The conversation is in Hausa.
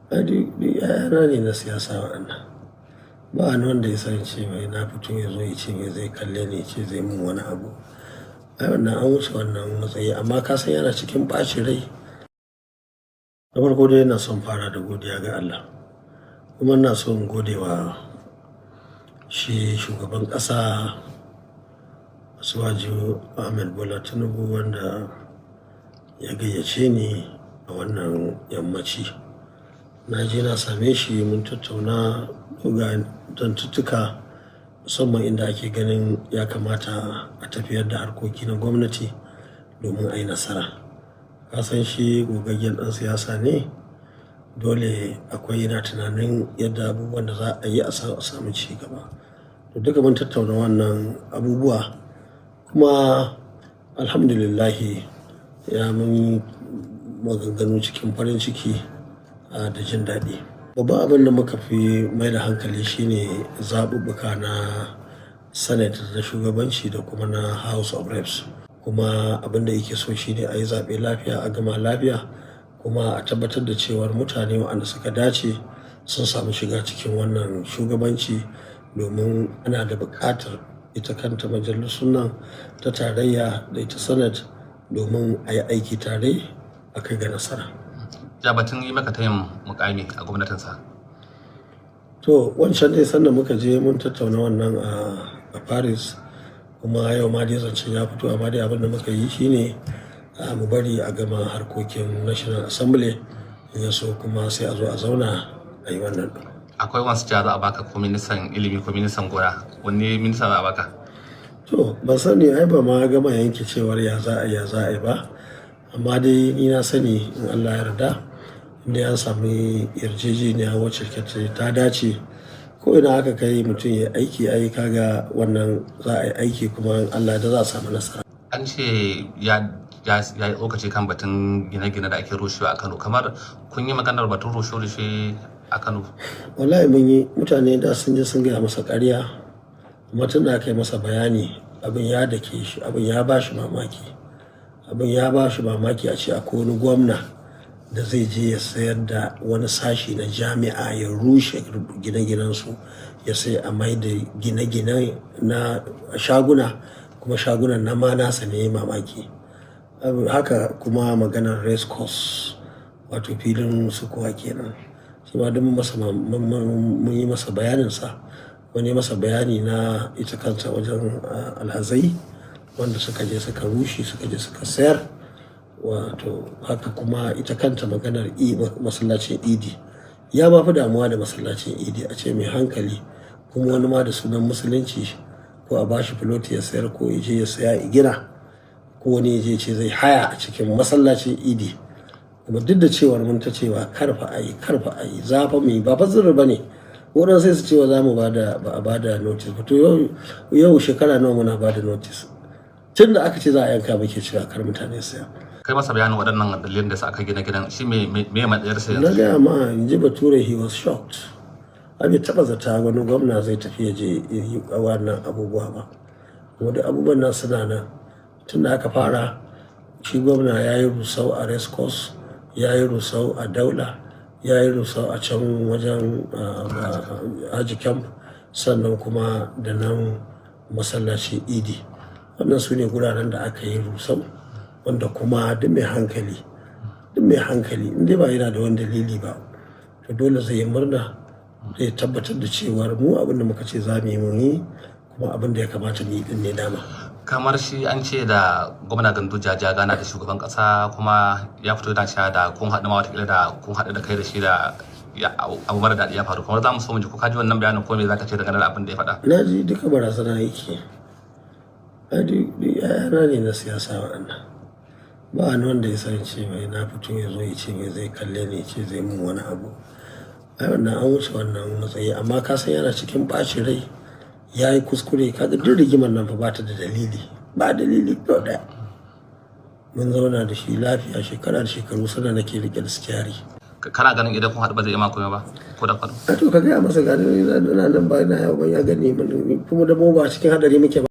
Ai duk 'ya'yana ne na siyasa waɗannan. Ba wani wanda ya san ce wai na fito ya zo ya ce wai zai kalle ni ya ce zai mun wani abu. Ai wannan an wuce wannan matsayi, amma ka san yana cikin ɓacin rai. Na farko dai, ina son fara da godiya ga Allah. Kuma ina so in gode wa shi shugaban ƙasa Asiwaju Ahmed Bola Tinubu, wanda ya gayyace ni a wannan yammaci. Na je na same shi, mun tattauna dogayen zantuttuka, musamman inda ake ganin ya kamata a tafiyar da harkoki na gwamnati domin a yi nasara. Ka san shi gogaggen ɗan siyasa ne, dole akwai yana tunanin yadda abubuwan da za a yi a samu ci gaba. To, duka mun tattauna wannan abubuwa, kuma Alhamdulillah ya mun yi maganganu cikin farin ciki da jin daɗi. Babban abin da muka fi mai da hankali shine zaɓuɓɓuka na Senate na shugabanci da kuma na House of Reps. Kuma abin da yake so shine a yi zaɓe lafiya, a gama lafiya, kuma a tabbatar da cewar mutane waɗanda suka dace sun samu shiga cikin wannan shugabanci, domin ana da buƙatar ita kanta majalisun nan ta tarayya da ita Senate domin a yi aiki tare a kai ga nasara. Ya batun yi maka tayin mukami a gwamnatinsa? To, wancan dai sanda muka je mun tattauna wannan a Paris, kuma yau ma dai zancen ya fito, amma dai abin da muka yi shine mu bari a gama harkokin National Assembly, in ya so kuma sai a zo a zauna a yi wannan ɗin. Akwai wasu cewa za a baka ko ministan ilimi ko ministan gona. Wanne minista za a baka? To, ban sani, ai ba ma gama yanke cewar ya za a yi ba. Amma dai ni na sani, in Allah ya yarda, inda an sami yarjejeniya wacce ta dace, ko ina aka kai mutum ya aiki, ai kaga wannan za a yi aiki, kuma in Allah da za a samu nasara. An ce ya yi tsokaci kan batun gine-gine da ake rushewa a Kano. Kamar kun yi maganar batun rushe-rushe a Kano? Wallahi mun yi. Mutane da sun je sun gaya masa ƙarya, amma tun da aka yi masa bayani, abin ya dake shi, abin ya ba shi mamaki. Abin ya ba shi mamaki a ce akwai wani gwamna da zai je ya sayar da wani sashi na jami'a, ya rushe gine-ginensu, ya sai a mai da gine-gine na shaguna, kuma shagunan na ma nasa ne, mamaki. Haka kuma maganar race course, wato filin sukuwa kenan, shi ma duk mun yi masa bayaninsa. Wani masa bayani na ita kanta wajen alhazai wanda suka je suka rushe, suka je suka sayar. Wato haka kuma ita kanta maganar masallacin Idi. Ya ma fi damuwa da masallacin Idi. A ce mai hankali, kuma wani ma da sunan Musulunci, ko a bashi filoti ya sayar, ko ya je ya saya ya gina, ko wani ya je ce zai haya a cikin masallacin Idi. Kuma duk da cewar mun ta cewa karfa a yi, karfa a yi, zafa mu yi, ba fa sirri ba ne. Waɗansu sai su cewa za mu bada, ba a bada notice ba. To, yau shekara nawa muna bada notice? Tun da aka ce za a yanka muke cewa kar mutane su saya. Kai masa bayanin waɗannan dalilin da sa aka gina gidan, shi me matsayarsa Na yanzu? gaya ma, in ji Bature, he was shocked. Ai bai taɓa zata wani gwamna zai tafi ya je ya yi wannan abubuwa ba. Kuma duk abubuwan nan suna nan tun da aka fara. Shi gwamna ya yi rusau a race course, ya yi rusau a Daula, ya yi rusau a can wajen Haji Camp, sannan kuma da nan masallaci Idi. Wannan su ne guraren da aka yi rusau, wanda kuma duk mai hankali, duk mai hankali, in dai ba yana da wani dalili ba, to dole zai yi murna, zai tabbatar da cewar mu abin da muka ce za mu yi, mun yi, kuma abin da ya kamata mu yi din ne dama. Kamar shi an ce da gwamna Ganduje ya gana da shugaban kasa, kuma ya fito yana cewa da kun haɗu ma, watakila da kun haɗu da kai da shi, da abu mara daɗi ya faru. Kamar za mu so mu ji ko ka ji wannan bayanin, ko me za ka ce dangane da abin da ya faɗa? Na ji. Duka barazana yake. Ai duk 'ya'yana ne na siyasa waɗannan. Ba wani wanda ya san ce wai na fito ya zo ya ce wai zai kalle ni ya ce zai mun wani abu. Ai wannan an wuce wannan matsayi, amma ka san yana cikin ɓacin rai, ya yi kuskure. Kaga duk rigimar nan fa ba ta da dalili, ba dalili ko ɗaya. Mun zauna da shi lafiya shekara da shekaru sanda nake riƙe da sitiyari. Kana ganin idan kun haɗu ba zai iya ma komai ba ko da kwano? A to, ka gaya masa, gani ina nan, ba ina yau ban ya gani kuma da mu ba cikin hadari muke ba.